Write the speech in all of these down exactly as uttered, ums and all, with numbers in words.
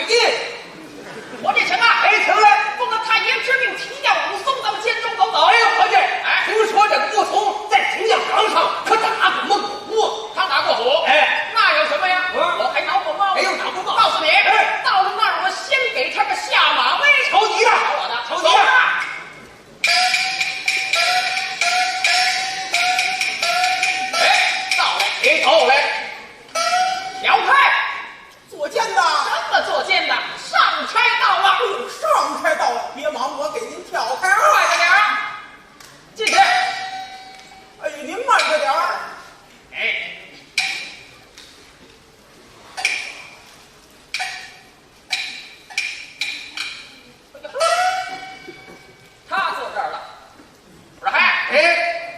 印。我这情啊，哎，请来。奉了太爷之命，提调武松到监中走走。哎，伙计，哎，听说这个武松在景阳冈上可打个猛虎啊。他打过虎？哎，那有什么呀？嗯，我还挠过猫。哎呦，挠过猫。告诉你，哎，到了那儿，我先给他个下马威。瞧你的，瞧我的，瞧你的。走吧。哎，到了，哎，到了。 小太，坐监的。什么坐监的？上差到了。哎呦，上差到了，别忙，我给您挑开啊。快着点儿，进去。哎呦，您慢着点儿。哎，他坐这儿了。 我说：“嗨，哎，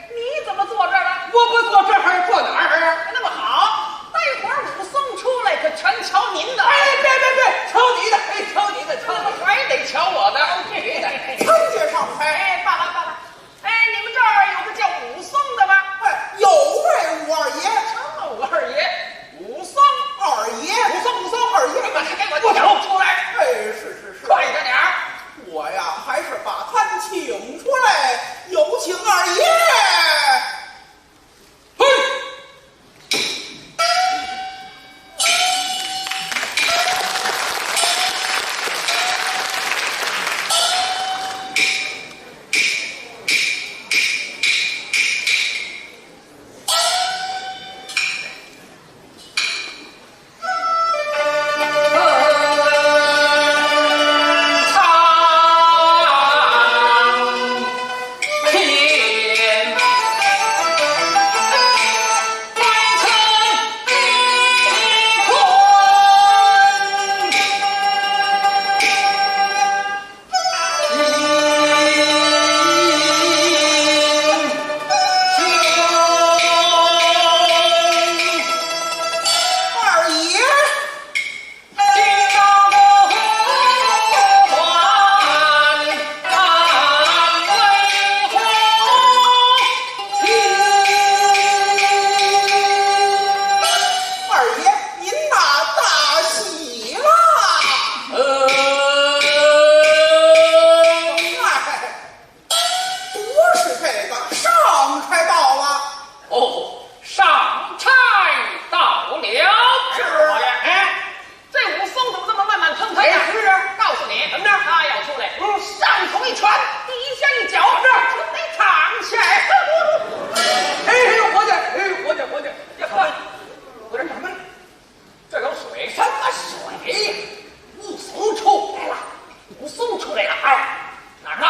你怎么坐这儿了？”“我不坐这儿，坐哪儿啊？”“那么好，待会儿武松出来，可全瞧您的。”“哎，别别别，瞧你的，哎，瞧你的，瞧你的。”“那么还得瞧我的。”“哦，这个，参见上差。”“哎，罢了罢了。哎，你们这儿有个叫武松的吗？”“哎，有位武二爷。”“什么武二爷？”“武松。”“二爷。”“武松，武松。”“二爷。”“你把他给我叫出来。”“哎，是是是。”“快着点儿。”“我呀，还是把他请出来，有请二爷。”“嘿！”“二爷，您呐，大喜了。”“呃。”“哎，不是这个，上差到了。”“哦，上差到了。”“是啊。”“哎，这武松怎么这么慢慢腾腾呀？”“哎，是啊。”“告诉你，怎么着？”“他要出来，嗯，上头一拳，底下一脚，怎么着？全得躺下。”“哎，伙计，哎，伙计，伙计，这……”“我说什么？”“这有水。”“什么水？武松出来了。”“武松出来了？”“哎，哪儿呢？”“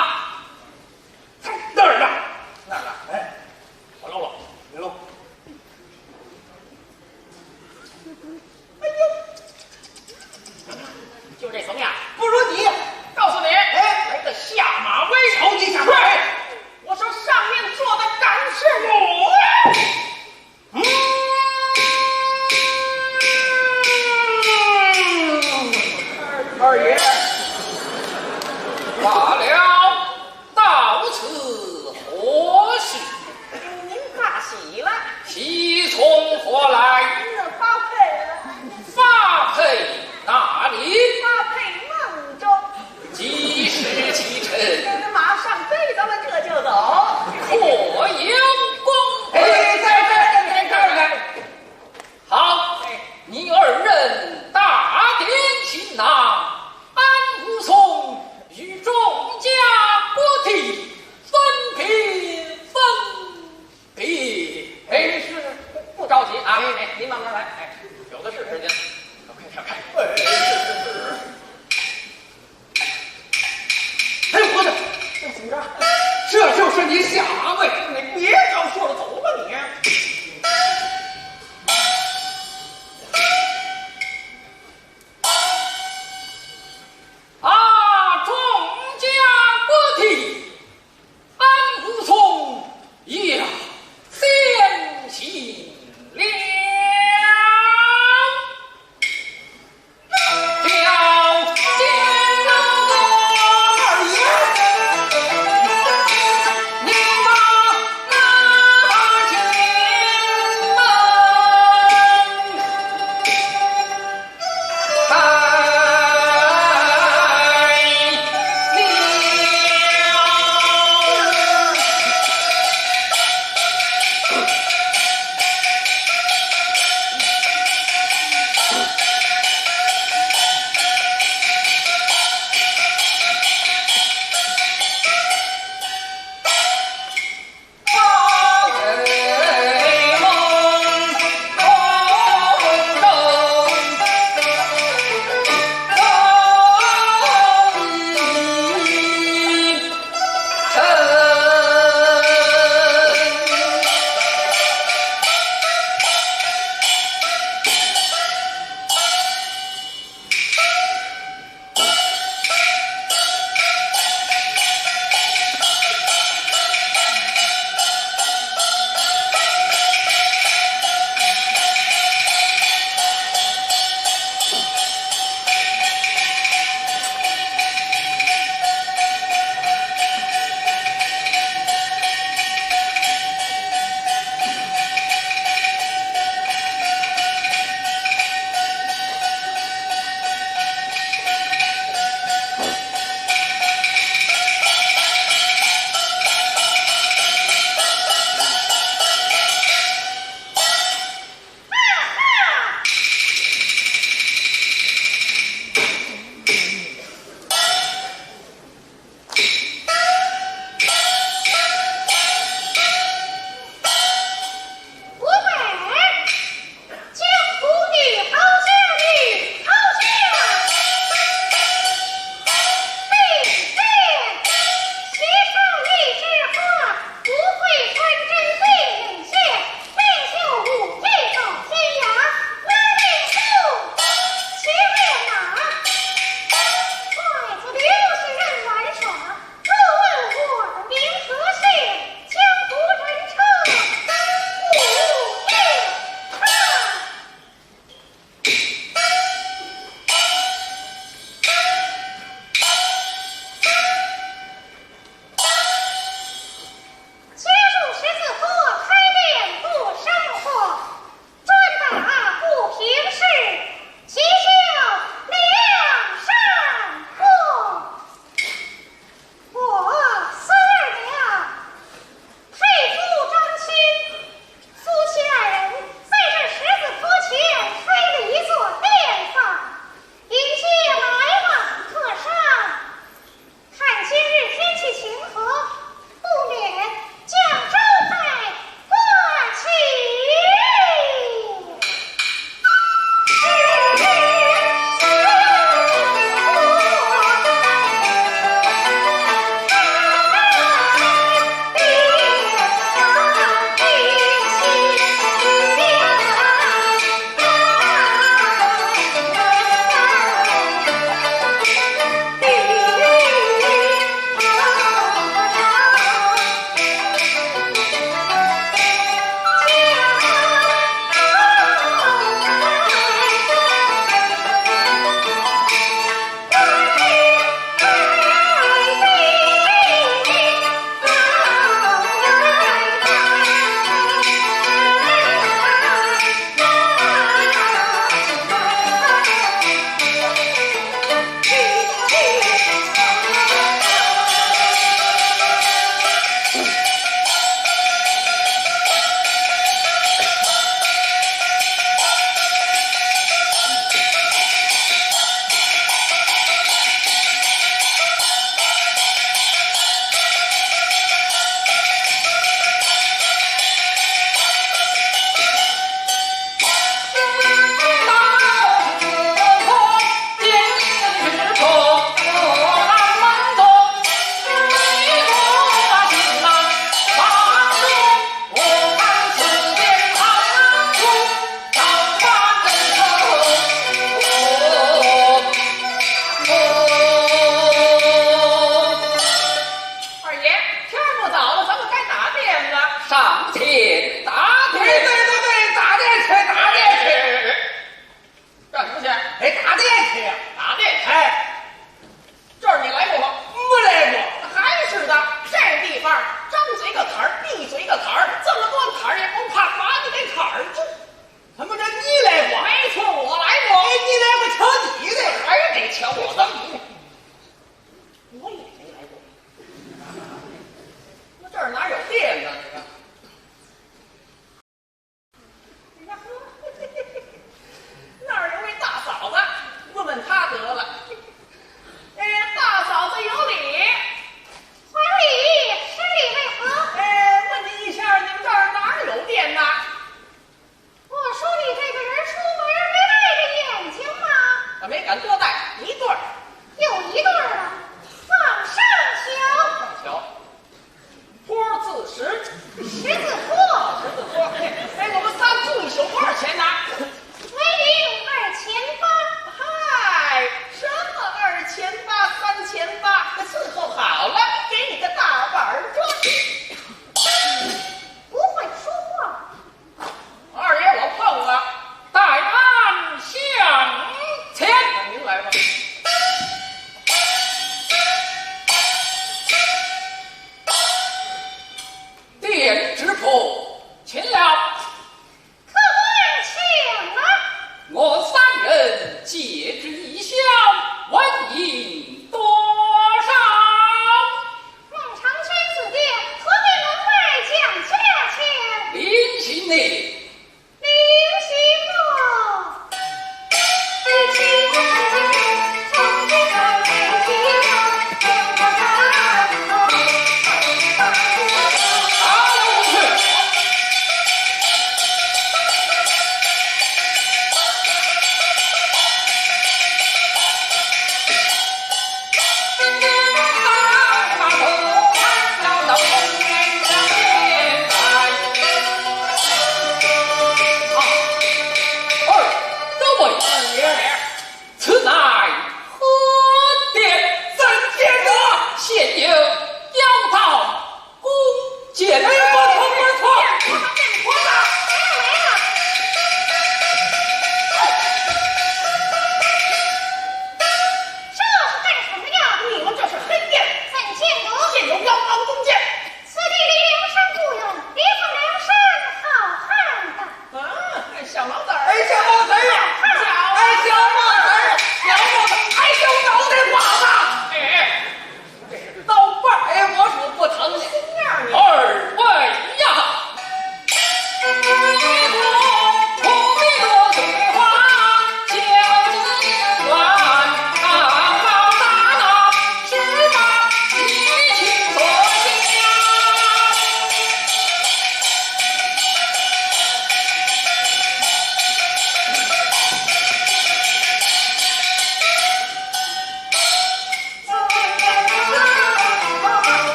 在那儿呢。”“哪儿呢？”“哎，我搂搂，你搂。”哎呦，就这怂样，不如你，告诉你，哎，来个下马威。“瞧你下马威。”“我说上面坐的敢是我？”“嗯，二爷。”“罢了，到此何喜？”“您大喜了。”“喜从何来？”“您发配了。”“发配哪里？”“发配孟州。”“几时启程？”“这马上备着了，这就走。”“可有功？”“哎，在这儿，在这儿呢。”“好，你二人打点行囊，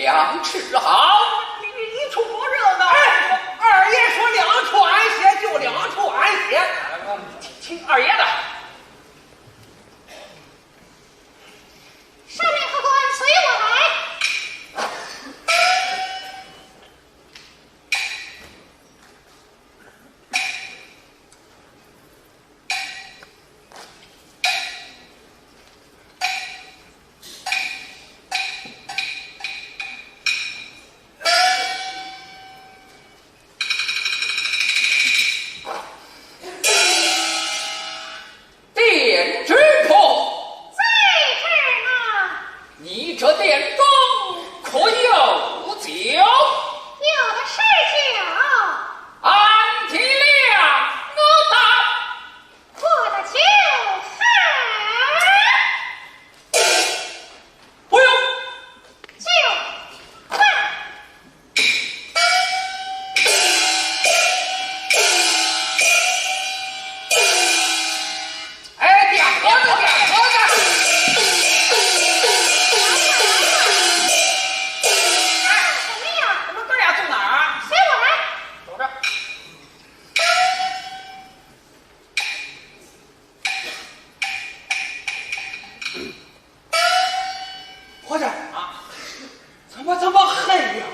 两处好。你你你凑什么热闹？哎，二爷说两处安歇就两处安歇。哎，我们听听二爷的。上面客官随我来。店主婆，在这儿呢。你这店中可有酒？有的是酒。俺提两个。我的酒喝。不用。酒喝。哎，点盒子，点盒子。什么呀？你们哥俩坐哪儿啊？随我来。走着。婆家啊，怎么这么黑呀？